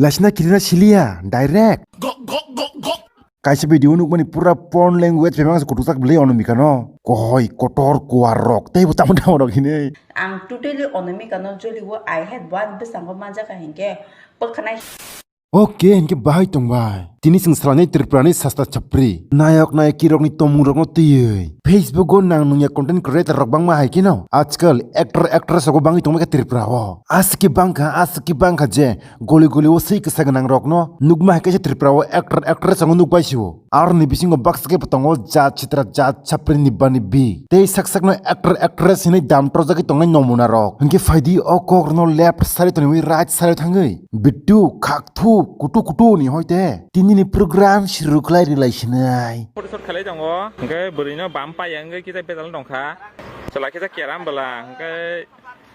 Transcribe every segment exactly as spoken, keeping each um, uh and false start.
Lasina kirina siliya, direct. Kaisa video nukmani pura porn language bai mangsa kutukjak bwlai Anamika no. Kohoi, kotor, kuar rok, tei bo tamo tamo rok hinwi. Ang totally Anamika no joli o, I had one bwskango manjak ka hinkhe, bwkhanai. Okay, hinkhe bahai tongbai. Tini chwng salainai Tripura ni sasta chapri. Nayok nayok kirok ni tomung rok no twiwi. Facebook o nang nungya content creator rok bangma hai khe no. Ajkal actor actress rok bo bangwi tongma khe Tripura o. Aswk khe bangkha, aswk khe bangkha je. Goli goli o swi kwsa gwnang rok no nukma hai kaisa Tripura o actor actress rok no nukbai sio. Aroni bisingo baksa khe bo tongo jat sitra jat chapri ni bani bi. Tei sak sak no actor actress hinwi dam torjagwi tongnai nomuna rok. Hinkhe phaidi o kok rok no left side o tonwi right side o thangwi. Bittu, khakthu, kutu kutu ni hoi te. Tini ni program shuru khlai rilai sinai. Photo shoot khlai tongo. Hinkhe bwrwi no bam pai ya wngwi kisa bejal tongkha. Chwla kisa keram bwla. Hinkhe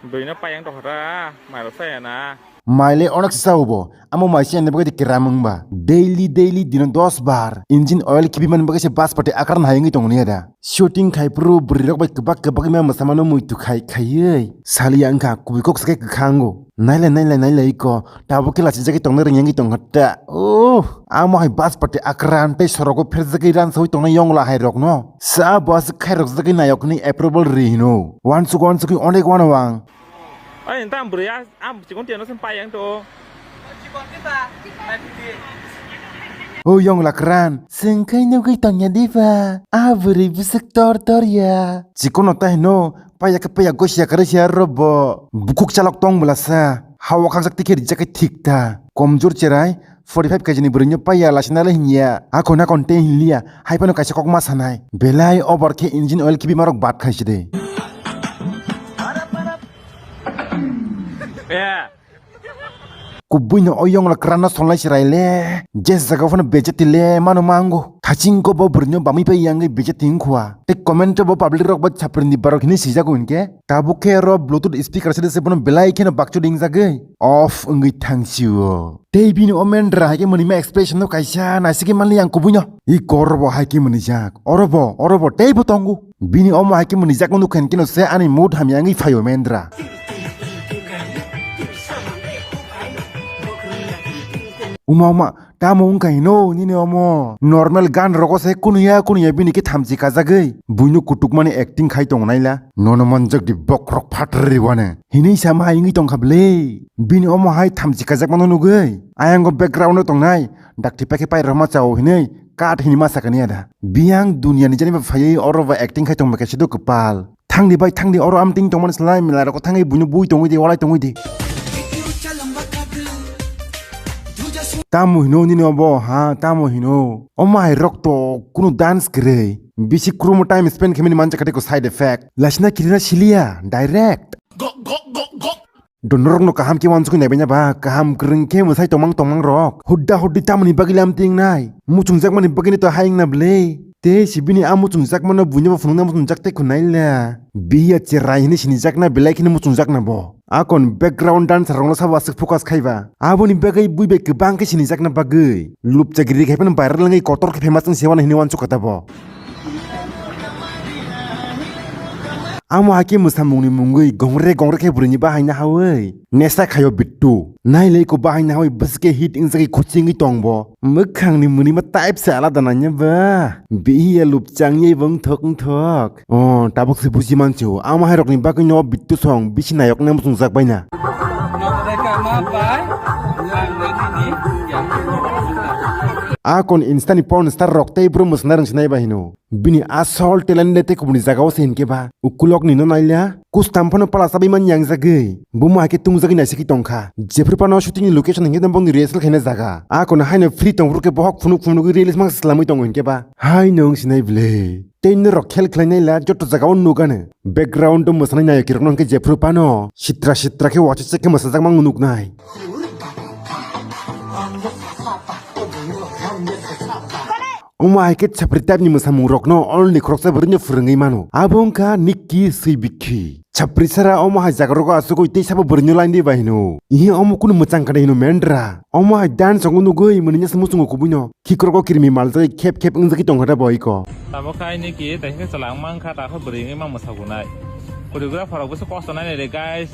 bwrwi no pai yang tongkha ta. Mai rok saya na. Mai le onek sa ubo. Amo mai se ene bagwi keram wngba. Daily, daily dino dos bar. Engine oil kibi man bagwi se bus pati akran hai wngwi tongo niya da. Shooting khai phuru bwrwi rok bai kwbak kwbak ma mwsa mano muitu khai khaiwi. Sali ang kha kubui kok se kwkhango. Nailai, nailai, nailai ko. Tabuk khe lachijagwi tongna rwngya wngwi tongkha ta. Oh, amo hai bus pati akran tei sorogo pherjagwi ran sawi tongnai yongla hai rokno. Sa bus khairokjagwi nayokni approval ri hino. Wansuk wansukwi onek wano ang. Ai, entang bwrwi a, a chikon tiano sen pai yang to. O yong lakran, sengkai nugui tongya diba? A bwrwi bwswk tor tor ya. Chikono ta hino, paya khe paya gosia kwrwi sia robo. Bukhuk chalok tong bwlasa. Hawa khakjak tikhe rijak khe thik ta. Komjor cherai, forty five K G ni bwrwino paya lasina le hinya. Akon akon te hinliya. Hai phano kaisa kok ma sanai. Belai over khe engine oil kibi marok bat khai sidi. Eh. Kubui no oyong la krana solnai chirai le. Jes jaga phano bejeti le mano mango. Thaching ko bo bwrwino bamwi pai yangwi bejeti wngkhwa. Tei comment bo public rok bo chapri ni barok hinwi sijak wngkhe. Tabuk khe oro Bluetooth speaker sede se bono belai kheno bakchu dingjagwi off wngwi thangsio. Tei bini o mendra hai khe mwnwi ma expression no kaisa naisike manli ang kubui no. I kor bo hai khe mwnwijak. Oro bo, oro bo tei bo tongo. Bini omo hai khe mwnwijak no nukha hinkhe no se ani mood hamya wngwi phaio mendra. Uma uma, tamo wngkha hino nini omo? Normal gan rogo se kunuya kunuya bini khe thamchi kajagwi. Buino kutukmani acting khai tongnai la. Nono manjak di bokrok phatrwi wane. Hinwi sama hai wngwi tongkha bwle. Bini omo hai thamchi kajakmano nugwi. Ayango background o tongnai. Dakti pakhe pai rama chao hinwi. Kat hinwi ma sakani ada. Biyang dunia ni jani ba phaiwi oro ba acting khai tongma khe sido kwpal. Thangdi bai thangdi oro amting tongmani slai mela rok thangwi buino bui tongwi di walai tongwi di. Tamo hino nini obo ha tamo hino. O mai rok to kunu dance kwrwi. Bisi krumo time spend khaimani mancha khatiko side effect. Lasina kirina siliya direct. Donorokno kaham khe wansukwi naibaina ba kaham kwrwng khe mwsai tongmang tongmang rok. Hudda huddi tamoni bagwi lam tingnai. Muchungjakmani bagwino to hayungna bwle. Tei si bini a muchungjakmano buino bo phunukna muchungjak tei khwnaila. Biya cherai hinwi sinijakna belai kheno muchungjakna bo. Akon background dancer rokno sabo aswk focus khaiba. Aboni bagwi bui bai kwbang khe sinijakna bagwi. Lupcha giri khai phano viral wngwi kotor khe famous wng se wano hinwi wansukha ta bo. Amo hai khe mwsamungni mungwi gongre gongre khe bwrwini bahaina hawi. Nesa khaio bittu. Nailai ko bahaina hawi bwswk khe hit wngjagwi khuchingwi tong bo. Mwkhangni mwnwima type se alada nanya ba. Bihiya lupchang ye bong thok thok. Oh, tabuk se buji mancho. Amo hai rokni bagwi no bittu song bisi nayok ne muchungjak baina. Akon insta ni porn star rok tei bro mwsna rwng sinai ba hino. Bini asol talent le tei kubuni jaga o se hinkhe ba. Ukulok ni no naila. Kustam phano pala chabai man yang jagwi. Bumo hai khe tung jagwi naisiki tongkha. Jephru phano shooting ni location hinkhe bongni rehearsal khaina jaga. Akon haino free tongphuru khe bohok phunuk phunugwi reels mang slamwi tongo hinkhe ba. Hai nung sinai bwle. Tei norok khel khlainai la joto jaga o nugano. Background o mwsanai nayokirokno hwnkhe jephru phano sitra sitra khe waisa chek khe mwsajak mang nuknai. Omo hai khe chapri type ni mwsamung rokno only khoroksa bwrwino phwrwngwi mano. Abo wngkha Nikki Sui Bikhi. Chapri sara omo hai jaga rogo asugwi tei sabo bwrwino line di bai hino. Ihe omo kunu mwchang kha de hino mendra. Omo hai dance ongno nugwi mwnwi nasa muchungo kubuino. Khikrok o kirimi maljagwi khep khep wngjagwi tongkha da bo iko. Tabuk khe aini ki tei khe chwla wng mankha, takhe bwrwi wngwi ma mwsagunai. Choreographer rok bwswk kosto nainai de guys.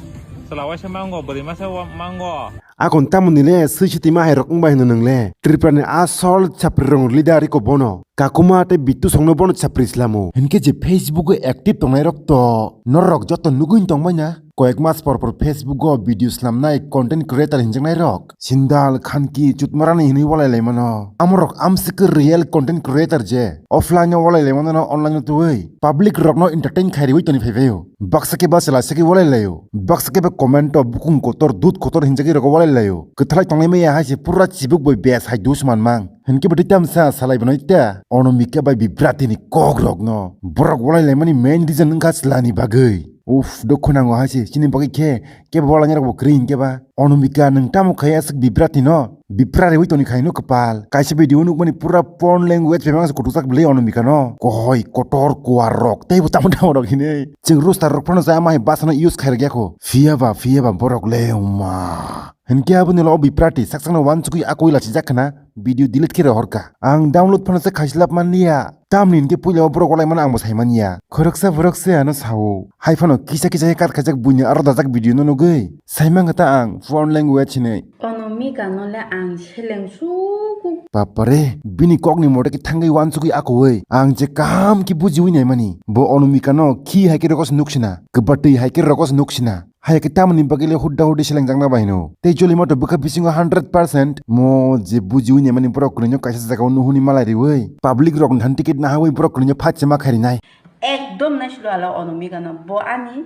Chwla waisa mango, bwrwi masa wa-, mango. Akon tamoni le swi sitwima hai rok wng bai hino nwng le. Tripura ni asol chapri rong leader iko bono. Kakuma tei Bittu songno bono chapri slamo. Hinkhe je Facebook o active tongnai rok to norok joto nugwi tongmai na. Koyek mas por por Facebook o video slamnai content creator hinjaknai rok. Sindal, Khanki, Chutmarani hinwi walai lai mano. Amorok amswk real content creator je. Offline o walai lai mano, online o twiwi. Public rokno entertain khai riwi toni phai phaio. Baksa khe ba chwla se khe walai laio. Baksa khe ba comment o bukung kotor, dud kotor hinjagwi rok walai laio. Kwthalai tongnai maya hai se pura chibuk bai bes hai dus man mang. Hinkhe bo tei tamsa salai bwnai ta. Ono Mika bai Bibrati ni kok rok no. Borok walai laimani main reason wngkha chwla ni bagwi. Uff, dukhu nango hai se. Chini bagwi khe kebo walai rok bo kwrwi hinkhe ba. Ono Mika nwng tamo khai aswk Bibrati no. Bipra rewi toni khai no kwpal. Kaisa video nukmani pura porn language bai mangsa kutukjak bwlai Ono Mika no. Kohoi, kotor, kuar rok. Tei bo tamo tamo rok hinwi. Chwng roaster rok phano sa ama hai basa no use khai rwk ya kho. Phiya ba, phiya ba borok le wngma. Hinkhe aboni ulo o Biprati sak sakno wansugwi akoi lachijak khna. Video delete khe rohor kha. Ang download phano se khai slap man liya. Tamni hinkhe puila o borok walai mano ang bo sai man ya. Khoroksa borok se ano sao. Hai phano kisa kisa khe cut khaijak buini aro dajak video no nugwi. Sai man kha ta ang porn language hinwi. Ono Mika no le ang seleng suku. Bapare, bini kokni mote khe thangwi wansugwi akoi. Ang je kaham khe bujiwi naimani. Bo Ono Mika no khi hai khe rokos nuksina. Kwbatwi hai khe rokos nuksina. Hai khe tamoni bagwi le hudda huddi selengjakna bai hino. Tei jolima to bwkha bisingo hundred percent. Mo je bujiwi naimani borok kwrwino kaisa jagao nuhuni malai riwi. Public rok nang ticket nahawi borok kwrwino phat se ma kharinai. Ekdom naisilo alo Ono Mika no. Bo ani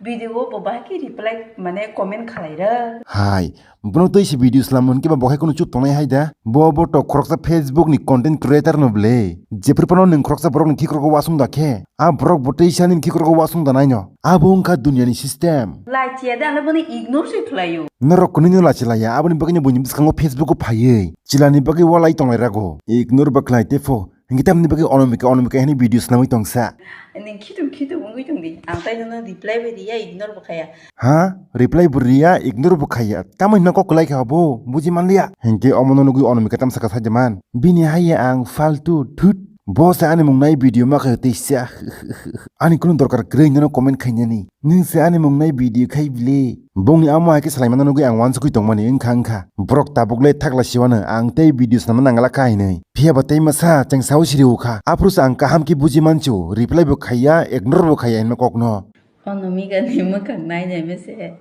video o bo bahai khe reply mane comment khalai rw. Hai, bono tei se video slam hwn khe ba bo hai kunu chup tongnai hai da. Bo bo to khoroksa Facebook ni content creator no ble. Jephru phano nwng khoroksa borok ni khikrok o wasung da khe. A borok bo tei sani khikrok o wasung da nai no. Abo wngkha dunia ni system. Lachia da ano bono ignore se khlaio. Norok kwnwi no lachi laya, aboni bagwi no buini bwskango Facebook o phaiwi. Chilani bagwi walai tonglai rago. Ignore ba khlai te pho. Hinkhe tamni bagwi Ono Mika, Ono Mika hwnwi video swnamwi tongsa. Nini khitung khitung wngwi tongdi. Ang tai nono reply bai riya, ignore bo khaya. Ha? Reply bo riya, ignore bo khaya. Tamo hino kok kwlai kha bo, buji manliya. Hinkhe omono nugwi Ono Mika tamsa kha sajaman. Bini haiya ang faltu, thut. Bo se ani mung nai video ma khayo tei sia. Ani kunu dorkar kwrwi nono comment khainani. Nwng se ani mung nai video khai bile. Bongni amo hai khe salaimano nugwi ang wansugwi tongmani wngkha wngkha. Borok tabuk le thakla siwano ang tei video snamna nangla kha hinwi. Phiya ba tei masa cheng sao siri ukha. Aphuru se ang kaham khe buji manchu. Reply bo khaiya, ignore bo khaiya hinma kokno. Ono Mika ni mwkhang nai nai mese.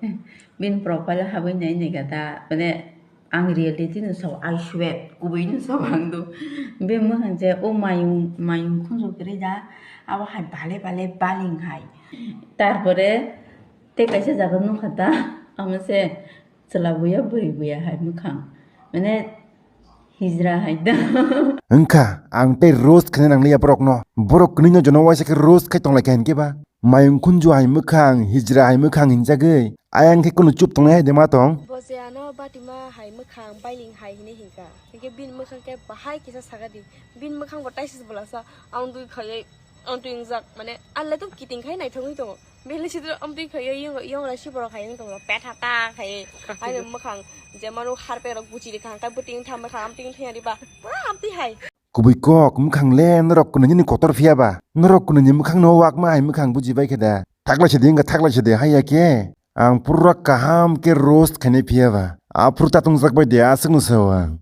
Bini profile habwi nai nai gata. Mane ang reality no sao, I swear, kubui no sao ang do. Be mwkhang je o mayung, mayung khunju kwrwi da, abo hai bale bale baling hai. Tarpore tei kaisa jaga nukha ta, amo se chwla buya bwrwi buya hai mwkhang. Mane hijra hai da. Wngkha, ang tei roast khaina nangliya borokno. Borok kwnwi no jono waisa khe roast khai tonglaikha hinkhe ba. Mayung khunju hai mwkhang, hijra hai mwkhang hinjagwi, ayang khe kunu chup tongnai hai de ma tong? Bo je ano batima hai mwkhang, bailing hai hinwi hinkha. Hinkhe bini mwkhang khe bahai kisa sakadi. Bini mwkhang bo taisa se bolasa, ang twi khaiwi, ang twi wngjak, mane, ang le to kiting khai naithok wngwi tongo. Bini le sidro ang twi khaiwi, yong, yong rai siborok hai wngwi tongo, petha ta khaiwi. Ani mwkhang, je manu harpe rok buchi rikha, hangkai bwtwi wngtha mwkhang, ang twi wngtha ya riba, pura ang twi hai. Kubui kok, mwkhang le norok kwnwi nini kotor phiya ba? Norok kwnwi ni mwkhang no wakma hai mwkhang buji bai khe da? Thaklai se de wngkha, thaklai se de, haiya khe. Ang pura kaham khe roast khainai phiya ba? Aphuru tatung jak bai de aswk no sao ang.